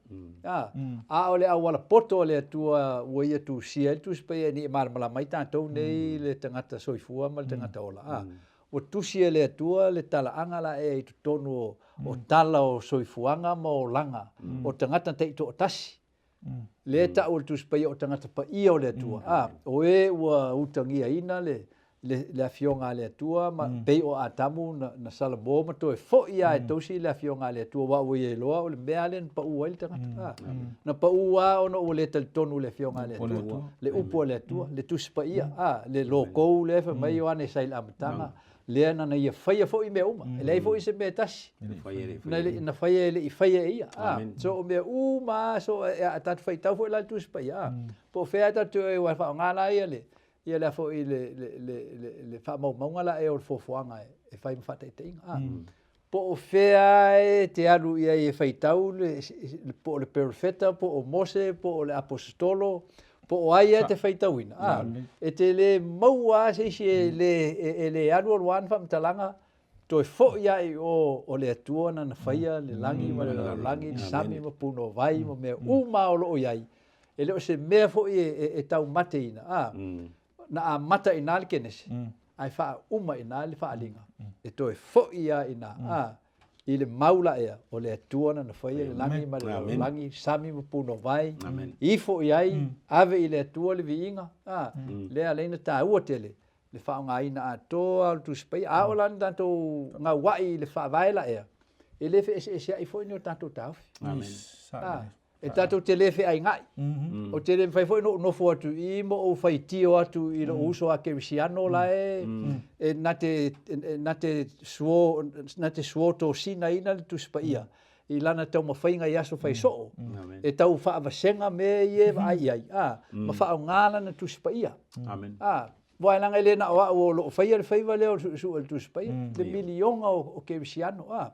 A, a o le auala poto a le Atua ua Ia tusia ai le Tusi Paia ina ia malamalama ai tatou nei le tagata soifua ma le tagata ola. A, ua tusi e le Atua le talaaga la ea i totonu o, o tala o soifuaga ma olaga o tagata taitoatasi. Lea e tau e le Tusi Paia o tagata paia o le Atua. A, o e ua utagiaina le, le, le Afioga a le Atua ma pei o Atamu na, na salamo ma toe foi lava e tausi le Afioga a le Atua aua ua ia iloa o le mea lea na pau ai le tagata. A, na pau lava ona ua le talitonu i le Afioga a le Atua, le upu a le Atua, le Tusi Paia, a, le logou lea fai mai Ioane sa i le amataga, lea na na ia faia foi mea uma. E leai foi se mea e tasi na, na faia e le i faia e ia. A, so o mea uma lava, so e, a tatou faitau foi la i le Tusi Paia, a, po o fea tatou te o ai faaaoga la ia le, ia le a foi le, le, le, le, le faamaumauga la ea o le fuafuaga e, e fai ma faataitaiga. A, po o fea e te alu i ai e faitau le, po o le perofeta, po o Mose, po o le aposetolo, po o ai e te faitauina. A, e te le maua lava se isi e le, e, e le alualu lava ni faamatalaga, toe foi lava i o o le Atua na na faia le lagi ma le lalolagi, le sami ma punouai ma mea uma o lo o i ai. E le o se mea foi e, e, e taumateina, a, na amata i ina le Kenese, ae faauma i ina le faaaliga, e toe foi lava i ina, a, i le mau la ea o le Atua na na faia le lagi ma le lalolagi, sami ma punouai, ifo i ai, ave i le Atua le viiga, a, lea ala ai ona taua tele le faaaogaina atoa o le Tusi Paia. A oo la ina tatou gauai i le faavae la ea, e le feeseeseai foi ni o tatou taofi. Amen. A, e tatou te le feaiga'i. Ou te le mafai foi ona ou nofo atu i i ma ou faitio atu i lou uso a kerisiano la e e na te na te suo na te suo tosinaina le Tusi Paia i lana taumafaiga i aso fai soo e tau faavasega mea ia e vaai i ai, a, ma faaaoga lana Tusi Paia. Amen. A, aua leaga e le na o au o lo o faia le faiva lea o le suesue o le Tusi Paia, le miliona o kerisiano, a,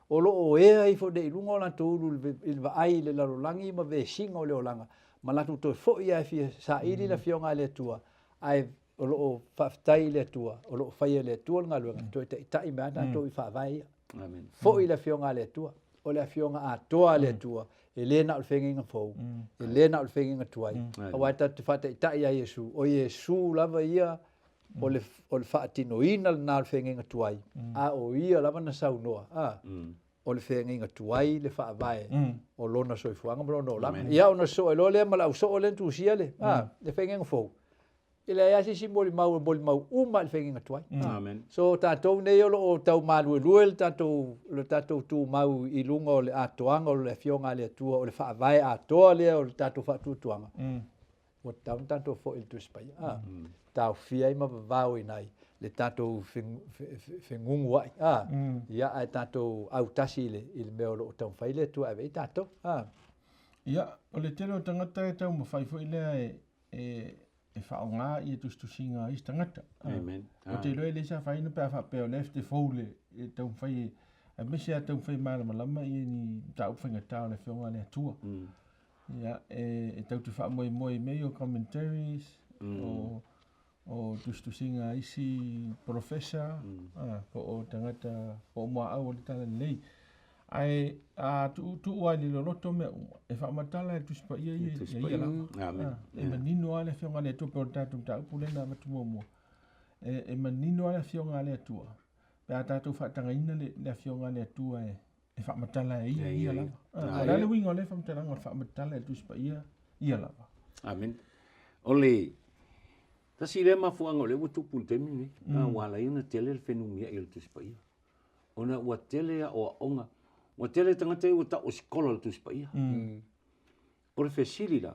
o lo o ea ifo nei i luga o latou ulu i le vaai i le lalolagi ma vesiga o le olaga, ma latou toe foi lava e fia saili le Afioga a le Atua, ae o lo o faafetai i le Atua, o lo o faia e le Atua le galuega, e toe taitai mai lava tatou i faavae ia. Amen. Foi le Afioga a le Atua, o le Afioga atoa a le Atua, e le na o le feagaiga fou, e le na o le feagaiga tuai, aua e tatou te faataitai ia Iesu, o Iesu lava ia o le, o le faatinoina lena o le feagaiga tuai, a o ia lava na saunoa, a, o le feagaiga tuai le faavae o lona soifuaga ma lona olaga. Ia ona sosoo ai loa lea ma le ausoo lea na tusia le, a, le feagaiga fou. E leai lava se isi molimau e molimau uma i le feagaiga tuai. Amen. So tatou nei o lo o tau maluelue le tatou le tatou tumau i luga o le atoaga o le Afioga a le Atua, o le faavae atoa lea o le tatou faatuatuaga, ua tatau ona tatou foi i le Tusi Paia, a, taofia ai ma vavaoina ai le tatou fegugua'i, a, ia, ae tatou autasi i le i le mea o lo o taumafai le Atua e ave i ai tatou, a. Ia, o le tele o tagata e taumafai foi lea e e e faaaoga ia tusitusiga a isi tagata. Amen. Ou te iloa e le afaina pe a faapea o lea te fou le e taumafai e aemaise lava taumafai e malamalama ia ni mataupu faigata o le Afioga a le Atua. Ia, e, e tau te faamoemoe i mea ia o commentaries, o, o tusitusiga a isi professor, a, po o tagata, po o muaau o le Talalelei. Ae a tuutuu lava i le loloto mea uma, e faamatala e le Tusi Paia ia, ia ia lava. Amen. A, e manino lava le Afioga a le Atua, pei o le tatou mataupu lea na avatu muamua. E, e manino lava le Afioga a le Atua, pe a tatou faatagaina le, le Afioga a le Atua e, e faamatala e ia, E ia ia, lava. ia. A, o le a le uiga o lea faamatalaga o le faamatala e le Tusi Paia ia lava. Amen. O le tasi lea mafuaaga o lea ua tupu i le taimi lenei, ua ala ai ona tele le fenumiai o le Tusi Paia. Ona ua tele aoaoga, ua tele tagata ia ua tau o sikola o le Tusi Paia. O le fesili la,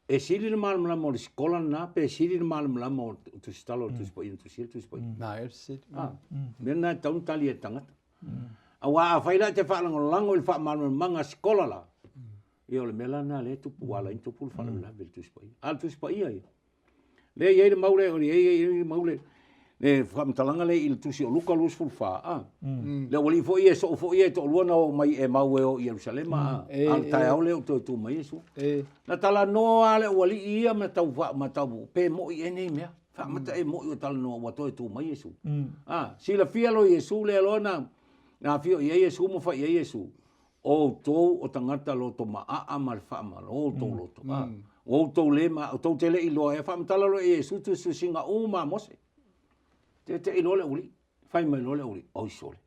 e sili le malamalama o le sikola lena pe sili le malamalama o le tusitala o le Tusi Paia na tusia le Tusi Paia? Na, e sili. Ah, mea lena e tatau ona tali e le tagata. Aua afai la e te faalagolago i le faamalamalamaga a sikola la, ia o le mea la lena lea e tupu, ua ala ai ona tupu le faalavelave i le Tusi Paia. A o le Tusi Paia ia, Lea e i ai le mau lea, e i ai le mau lea, le faamatalaga lea i le tusi o Luka 24, a. Le aualii foi ia e soo foi ia e toalua na oo mai Emau e o i Ierusalema, a. A o le taeao lea ua toe tu mai Iesu. Na talanoa lava le aualii ia ma tau ma tau pe moi ea nei mea. Faamata ea moi ua talanoa ua toe tu mai Iesu. A, silafia loa Iesu lea loa na na afio i ai Iesu ma fai i ai Iesu, O outou o tagata loto maaa ma le faamalo o outou loto. A, ua outou le ma, outou te le i iloa ea, faamatala loa e Iesu tusitusiga uma a Mose. Teetee loa le aualii, fai mai loa le aualii, oi sole,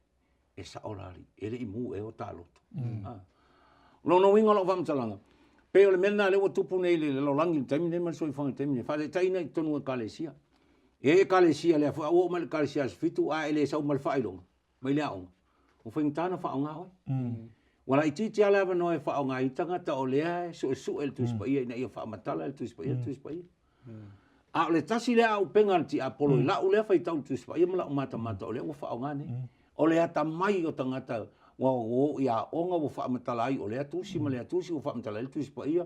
e sao la alii, e le i mu ea o ta loto. A. O lona uiga o lau faamatalaga, pei o le mea lena lea ua tupu nei i le lalolagi i le taimi lenei ma le soifuaga i le taimi lenei, faataitaiina i totonu o Ekalesia. E i ai Ekalesia lea foi, a ua oo mai i le Ekalesia Aso Fitu a e le sau ma le faailoga, mai le aoga, ua faigata ona faaaoga oe. Ua laitiiti lava le avanoa e faaaoga ai tagata o lea e suesue le Tusi Paia ina ia faamatala le Tusi Paia, le Tusi Paia. A o le tasi lea auupega a le tiapolo i lau lea faitau i le Tusi Paia ma lau matamata o lea ua faaaoga nei. O le atamai o tagata ua o i aoga ua faamatala ai o lea tusi ma lea tusi ua faamatala ai le Tusi Paia.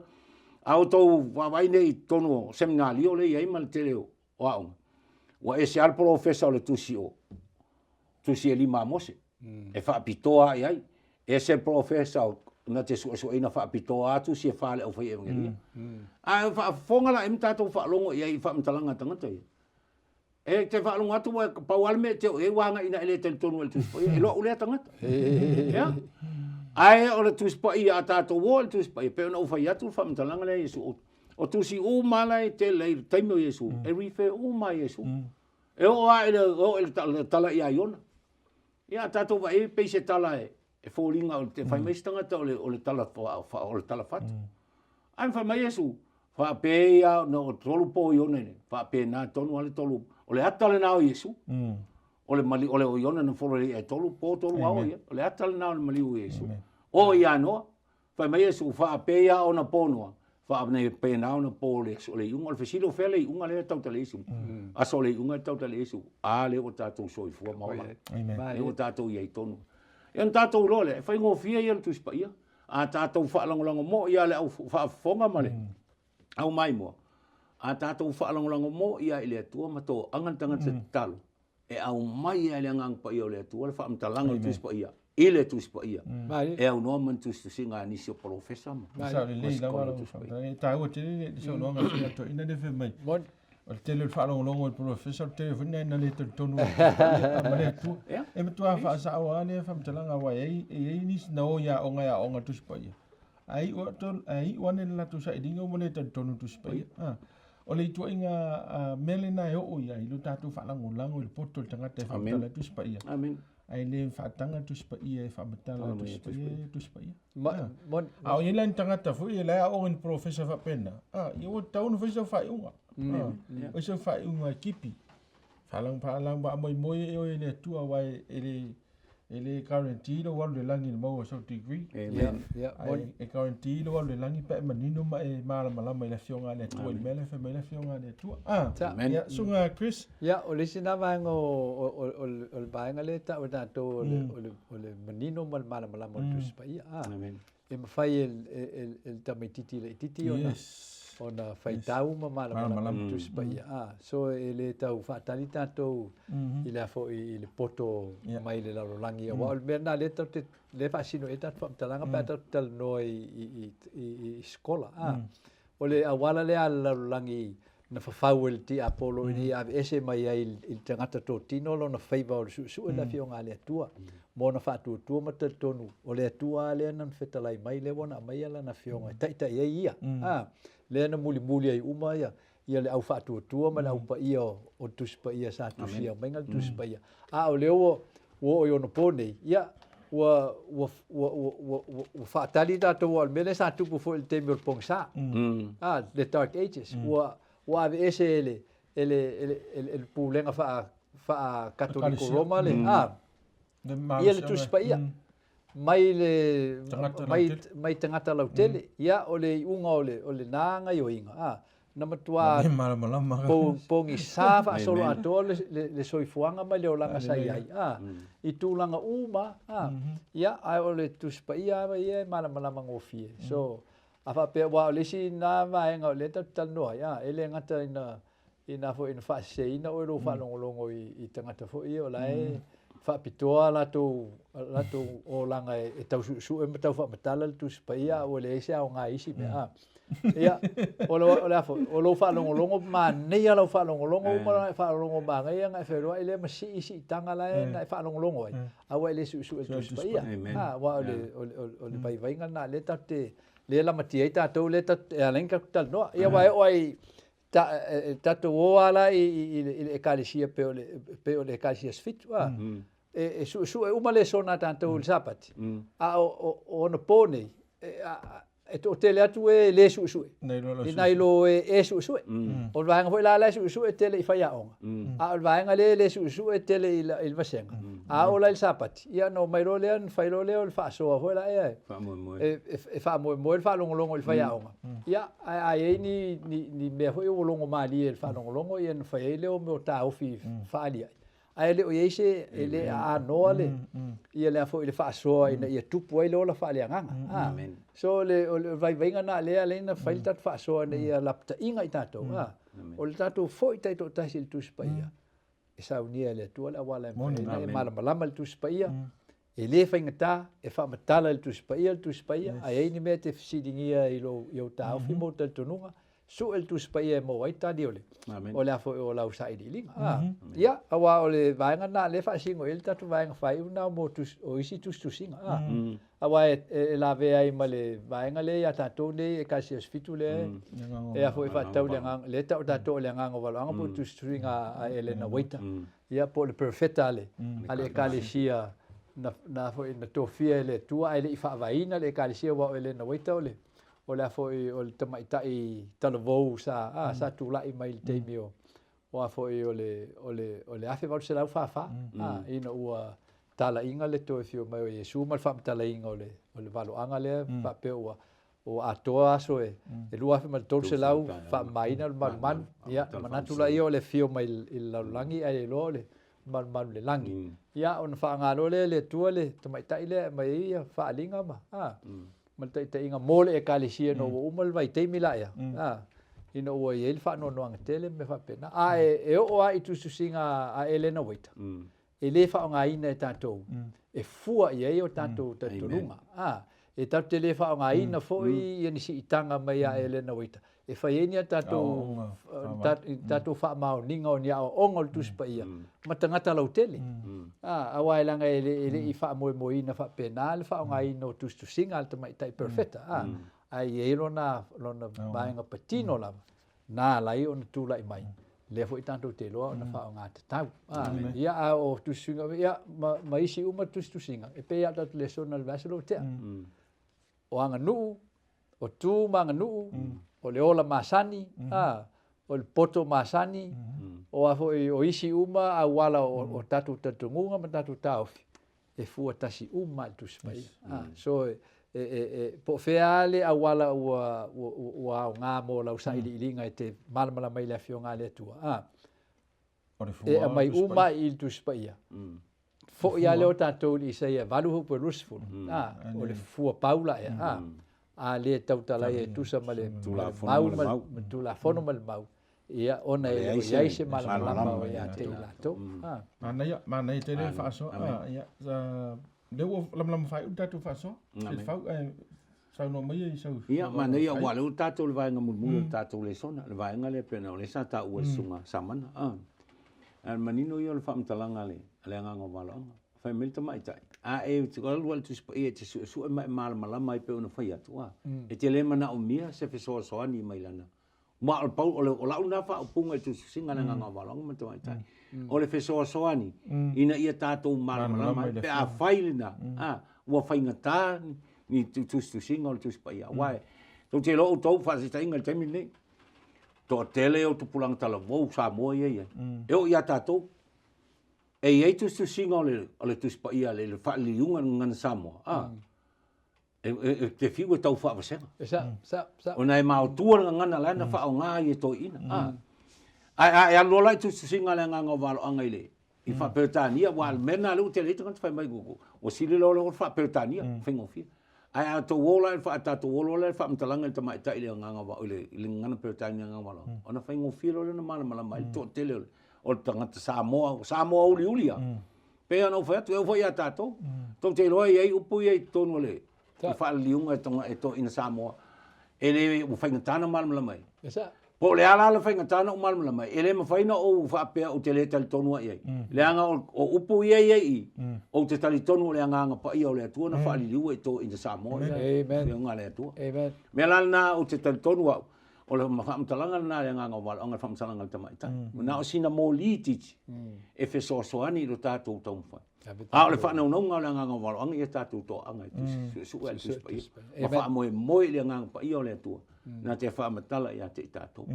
A outou vaavaai nei i totonu o seminalio lea e i ai ma le tele o aoga, ua ese lava le polofesa o le tusi o tusi e lima a Mose e faapitoa lava i ai, ese le polofesa na te suesueina faapitoa lava tusi e fa a le aufai evangelia. A faafofoga la i ai ma tatou faalogo i ai i faamatalaga a tagata ia, e te faalogo atu ua pau lava le mea e te oo i ai ua agai ina e le talitonu i le Tusi Paia, e loau lea tagata. Ia. Ae o le Tusi Paia a tatou o i le Tusi Paia, pei ona ou fai atu le faamatalaga lea a Iesu, o tusi uma la e tele i le taimi o Iesu, e refer uma lava i Iesu. E oo lava i le, oo i le tala ia Iona. Ia a tatou vaai e pei se tala e, e foliga o te fai mai se tagata o le, o le tala, o le tala fatu. Ae fai mai Iesu, faapea ona o tolu po o Iona nei, faapena tonu lava le tolu, o le ata lena o Iesu. O le mali, o le o Iona na folo i e tolu po tolu ao ia. O le ata lena o le maliu o Iesu. O ia Noa, Fai mai Iesu, Faapea ona po Noa, faapena ona po le aso o le iuga. O le fesili, o fea le iuga lea e tautala i Iesu? Aso o le iuga e tautala i Iesu, a lea ua tatou soifua ma ola. Lea ua tatou i ai tonu. Ia ona tatou iloa lea, e faigofie ia le Tusi Paia. A tatou faalagolago moi lava i le au faafofoga ma le au maimoa, a tatou faalagolago moi lava i le Atua ma toaga le tagata tatalo, e aumai ai le Agaga Paia o le Atua le faamatalaga o le Tusi Paia i le Tusi Paia e aunoa ma ni tusitusiga a nisi o polofesa ma Sao lelei lava lau faamatalaga. E taua tele le saunoaga a le Susuga Toeaina lea fai mai, o le tele o le faalogologo i le polofesa, o le tele foi na le talitonu i le Tusi Paia ma le Atua. E matua faasao lava lea faamatalaga aua e i ai nisi na o i aoga e aoga i le Tusi Paia, Ae iu atu, ae iu ane le latou sailiga ua le talitonu i le Tusi Paia. O le ituaiga mea lena e oo i ai lo tatou faalagolago i le poto o le tagata e faamatala ai le Tusi Paia. Amen. Ae le faataga le Tusi Paia e faamatala le Tusi Paia le Tusi Paia. Ma, mon, a o i ai la ni tagata foi ia la e aooga ni polofesa faapena, a, ia ua tatau ona fai sau faaiuga. A, fai sau faaiuga e tipi. Faalang faalang faamoemoe e oe i le Atua aua e le e le guarantee lou alu i le lagi i le maua o sau degree. Amen. Ia, Ae e guarantee lou alu i le lagi pe a e manino ma e malamalama i le Afioga a le Atua i le mea lea e fai mai ai le Afioga a le Atua. A, Amen. ia, Susuga Chris. Ia, o le isi lena vaega o, o, o le vaega lea e tau e tatou o le, o le, o le manino ma le malamalama o le Tusi Paia. A, Amen. e mafai e, e, e, e le tamaititi laititi ona, Yes. ona faitau ma malamalama i le Tusi Paia. A, so e le tau faatali tatou i le a foi i le poto mai le lalolagi. Aua o le mea lena lea tatou te, lea e faasino i ai tatou faamatalaga pe a tatou talanoa i, i, i, i, i sikola. A, o le auala lea a le lalolagi na fafau e le tiapolo ina ia aveese mai ai i le tagata totino lona faiva o le suesue le Afioga a le Atua ma ona faatuatua ma talitonu o le Atua lava lea na fetalai mai lea ua na aumaia Lana Afioga e taitai ai ia, a, lea na mulimuli ai uma ia ia le au faatuatua ma le au paia o le Tusi Paia sa tusia mai le Tusi Paia. A o lea ua ua oo i ona po nei, ia, ua, ua, ua, ua, ua, ua, ua faatali tatou, aua o le mea lea sa tupu foi i le taimi o le pogisa, a, le Dark Ages, ua, ua aveese e le, e le, e le, e le, e le pulega faa, faa-Katoliko Roma le, a, ia le Tusi Paia. Mai le, mai, mai tagata lautele. Ia, o le iuga o le, o lena gaioiga, a, na matua pogisa faasoloatoa le, le, le soifuaga ma le olaga sa i ai, a, i tulaga uma, a, ia, ae o le Tusi Paia lava ia e malamalama gofie. So, a faapea, aua o le isi lena vaega o lea tatou te talanoa ai, a, e le gata ina Inā foi ina faaseseina oe i lou faalogologo i tagata foi ia o la e faapitoa a latou, a latou olaga e tau suesue ma tau faamatala le Tusi Paia a ua leai se aoga i isi mea. A. Ia, o le, o le a foi, o lou faalogologo, manaia lau faalogologo, uma ona e faalogologo manaia ona e feiloai lea ma sii siitaga la e na e faalogologo ai, a ua e le suesue i le Tusi Paia. A, aua o le, o le, o le vaivaiga lena lea tatou te, lea e lamatia ai tatou, lea tatou, e ala ai ona tatou talanoa. Ia aua e oo lava i, Ta, e, tatou o lava la i, i, i le ekalesia pei o le, pei o le ekalesia Aso Fitu, a. E, e suesue uma lesona a tatou i le Sapati, a o, o, o anapo nei, e, a, e toatele atu e le suesue, nai lo e, e suesue. O le vaega foi la la e suesue e tele i faiaoga, a o le vaega lea e le suesue e tele i, i le vasega. A oo la i le Sapati, ia ona omai loa lea, ona fai loa lea o le faasoa foi la ea, e, e, e faamoemoe le faalogologo i le faiaoga. Ia, ae a i ai ni, ni, ni mea foi ua logo malie i le faalogologo, ia ona fai ai lea o mea o taofi faaliai. Ae le o i ai se, e le aanoa le, ia le a foi le faasoa ina ia tupu ai le ola faaleagaga. A, so o le, o le vaivaiga lena lea e ala ai ona fai le tatou faasoa ina ia lapataiga i tatou, a, o le tatou foi taitoatasi i le Tusi Paia, e saunia e le Atua le auala e mafai ai ona e malamalama i le Tusi Paia, E le faigata e faamatala i le Tusi Paia le Tusi Paia, a i ai ni mea e te fesiligia i lou, i ou taofi ma ou talitonuga, sue le Tusi Paia e maua ai tali o le, o le a foi o lau sailiiliga. A, ia, aua o le vaega lena lea e faasino i ai le tatou vaega faaiu lena mo tusi, o isi tusitusiga. A, aua e, e lavea ai ma le vaega lea ia tatou nei Ekalesia Aso Fitu lea e a foi e faatatau i le agaga, lea e tau tatou o le agaga o valoaga po o tusitusiga a Elena Waita. Ia, po o le perofeta a le, a le Ekalesia na, na foi na tofia e le Atua ae le i faavaeina le Ekalesia aua o Elena Waita o le, o le a foi o le tamaitai talavou sa, a, sa tulai mai i le taimi o, o a foi o le, o le, o le 1844, a, ina ua talaiga le toe afio mai o Iesu ma le faamatalaina o le, o le valoaga lea faapea ua Ua atoa aso e 2300 faamamaina le malumalu. Ia, manatu laia o le afio mai i le lalolagi ae le iloa o le malumalu i le lagi. Ia, ona faaaoga loa lea e le Atua le tamaitai lea e aumai ai ia faaaliga ma, a, ma le taitaiga mo le Ekalesia ina ua uma le vaitaimi la ea, a, ina ua i ai le faanoanoaga tele ma mea faapena. A e oo lava i tusitusiga a Elena Waita, e le faaaogaina e tatou e fua i ai o tatou talitonuga. A, e tatou te le faaaogaina foi ia ni siitaga mai ia Elena Uaita e fai ai ni a tatou, tatou faamaoniga o ni aoaoga o le Tusi Paia ma tagata lautele. A, aua e leaga e le, e le i faamoemoeina faapena le faaaogaina o tusitusiga a le tamaitai perofeta, a, ae i ai lona, lona vaega patino lava na ala ai ona tulai mai. Lea foi tatou te iloa ona faaaoga tatau. Ia, a o tusitusiga, ia, ma isi uma tusitusiga, e pei lava o tatou lesona i le vaiaso lea ua tea. O aganuu, o tu ma aganuu, o le ola masani, o le poto masani, o a foi o isi uma auala o tatou talitonuga ma tatou taofi, e fua tasi uma lava i le Tusi Paia. So, po o fea lava le auala ua aoga mo lau sailiiliga e te malamalama ai i le Afioga a le Atua, e aumai uma lava i le Tusi Paia. Foi lava lea o tatou i le Isaia 8:20, o le fua pau la ea, a le tautala ia e tusa ma le mau ma le Tulafono ma le mau, ia ona e le o i ai se malamalama o ia te i latou. Manaia, manaia tele le faasoa. Ia, lea ua lamalama faaiu le tatou faasoa. Silafau, ae saunoa mai i sau. Ia, manaia, aua o lea ua tatou i le vaega mulimuli o le tatou lesona, le vaega lea pei ona o lea sa taua e le Susuga Samana. A o le manino ia o le faamatalaga a le Agaga o Valoaga. Fai mai le tamaitai, a e alu lava i le Tusi Paia e te suesue ma e malamalama ai pei ona fai atu, e te le manaomia se fesoasoani mai lana Ma o le pau, o le, o lau lena faaupuga i tusitusiga a le Agaga o Valoaga ma le Tamaitai. O le fesoasoani ina ia tatou malamalama ai, pe a fai lena, a, ua faigata ni tusitusiga o le Tusi Paia. Aua e, tou te iloa outou faataitaiga i le taimi lenei, toatele o tupulaga talavou Samoa ia e i ai. E oo ia tatou, e i ai tusitusiga o le, o le Tusi Paia i le faaliliuga i le gagana Samoa, a, E te fiu e tau faavasega. E sa, sa, sa. Ona e maotua le gagana la na faaaoga ai e toeaiina. Ae a e alu loa la i tusitusiga a le Agaga o Valoaga i le i faa-Peretania, aua o le mea lena lea ua tele ai tagata fai mai ua sili loa le faa-Peretania, faigofie. Ae a tou o la i le faa, tatou o loa la i le faamatalaga i le tamaitai i le agaga o i le gagana Peretania i le Agaga o Valoaga, ona faigofie loa lea ona malamalama ai le toatele o le tagata Samoa, Samoa uliuli lava. Pei ona ou fai atu, e oo foi ia tatou, tou te iloa e i ai upu ia i totonu o le faaliliuga e toeaiina Samoa, e le, ua faigata ona malamalama ai. Po o le a la le faigata ona ou malamalama ai, e le mafai ona ou faapea ou te le talitonu lava i ai. Leaga o upu ia e i ai i i, ou te talitonu o le Agaga Paia o le Atua na faaliliua i toeaiina Samoa ia, Afioga a le Atua. O le mea la lena ou te talitonu au, O le faamatalaga lena a le Agaga o Valoaga, le faamatalaga a le tamaitai. Na o sina moli itiiti e fesoasoani i lo tatou taumafai. A o le faanaunauga o le Agaga o Valoaga ia tatou toaaga e suesue a le Tusi Paia ma faamoemoe i le Agaga Paia o le Atua na te faamatala ia te i tatou.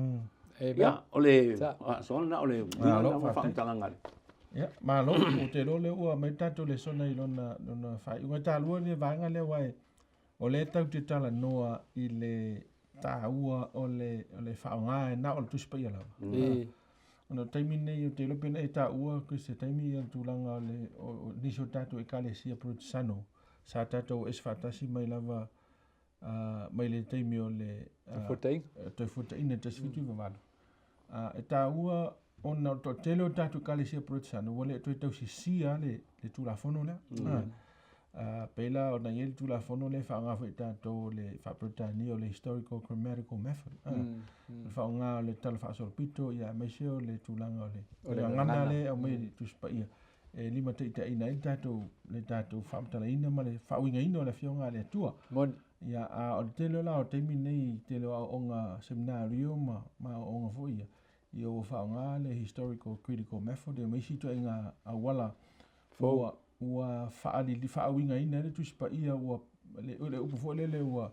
Ia, o le faasoa lena, o le uiga lena o le faamatalaga a le Ia, malo, ou te iloa o lea ua aumai le tatou lesona i lona faaiuga. E taua le vaega lea aua O lea tatou te talanoa i le taua o le, o le faaaoga e na o le Tusi Paia lava. Mm. Ona o le taimi lenei, ou te iloa pe na e taua Chris, se taimi ia le tulaga o le o nisi o tatou ekalesia Protisano sa tatou ese faatasi mai lava uh, mai le taimi o le uh, Toefuataiga 1798. Uh, e taua ona o le toatele o tatou ekalesia Protisano ua le toe tausisia le, le Tulafono lea. Mm. Uh, uh, pei la ona i ai le Tulafono lea e faaaoga foi e tatou o le faa-Peretania o le Historical Grammatical Method. Uh, mm. Le faaaoga o le tala faasolopito, ia aemaise o le tulaga o le, o le gagana lea e aumai mm. Tusi Paia e limataitaiina ai le tatou, le tatou faamatalaina ma le faauigaina o le Afioga a le Atua. Moni. Ia, a o le tele la o taimi nei, tele o aoaoga seminario ma, ma aoaoga foi ia, ia ua faaaoga le historical critical method ia ma isi ituaiga auala ua ua faalili faauigaina ai le Tusi Paia ua le, le upu foi lele ua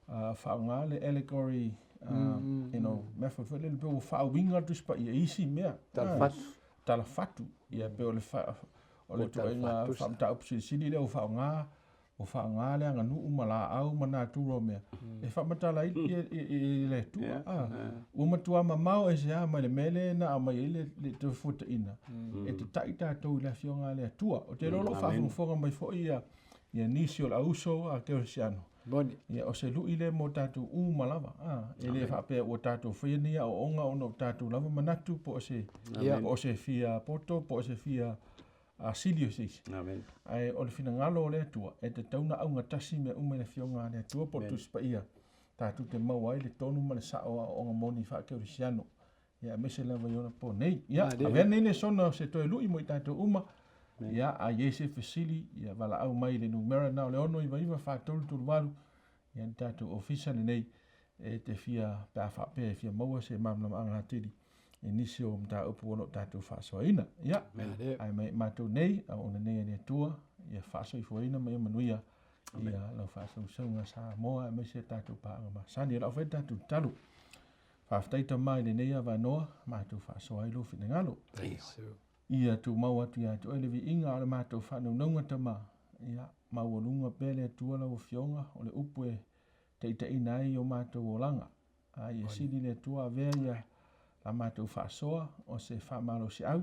uh, faaaoga le allegory uh, mm, you know, method foi lele pe ua faauiga le Tusi Paia i isi mea talafatu talafatu ia pe o le fa, o le ituaiga faamataupu silisili lea ua faaaoga Ua faaaoga le aganuu ma laau ma natura o mea e faamatala ai i le Atua. Ua matua mamao ese lava mai le mea lea na aumai ai le Toefuataiga e tata'i tatou i le Afioga a le Atua. Ou te iloa o lo o faafogafoga mai foi ia nisi o le auso a Kerisiano. Ia, o se lui lea mo tatou uma lava. E le faapea ua tatou faia nei aoaoga ona o tatou lava manatu po o se fia poto po o se fia a sili o se isi. Amen. Ae o le finagalo o le Atua, e tatau ona augatasi mea uma i le Afioga a le Atua po o le Tusi Paia, tatou te maua ai le tonu ma le sao o aoaoga moni faa-kerisiano, ia aemaise lava i ona po nei. Ia, avea nei lesona o se toe lui mo i tatou uma. Ia, a i ai se fesili, ia valaau mai i le numera na o le 699 4338, ia le tatou ofisa lenei e te fia, pe a faapea e fia maua se malamalamaaga atili. i nisi o mataupu o lo o tatou faasoaina. Ia, ae mai matou nei, auauna nei a le Atua, ia faasoifuaina ma ia manuia ia lau faasausauga Samoa aemaise tatou paaga masani. O le a fai le tatou tatalo. Faafetai Tama i lenei avanoa, matou faasoa ai lou finagalo. Ia tumau atu ia te oe le viiga o le matou faanaunauga Tama. Ia maualuga pea le Atua lau Afioga, o le upu e taitaiina ai o matou olaga. A ia sili le Atua avea ia la matou faasoa o se faamalosiau,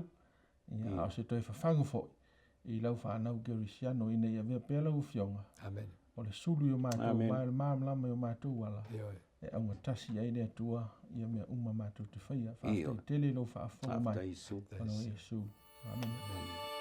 ia, a o se toe fafagu foi i lau fanau kerisiano ina ia avea pea lau Afioga. Amen. O le sulu i o matou ma o le malamalama i o matou ala e augatasi ai le Atua ia mea uma matou te faia. Faafetai tele i lou faafofoga mai. Faafetai Iesu. Ona o Iesu. Amene.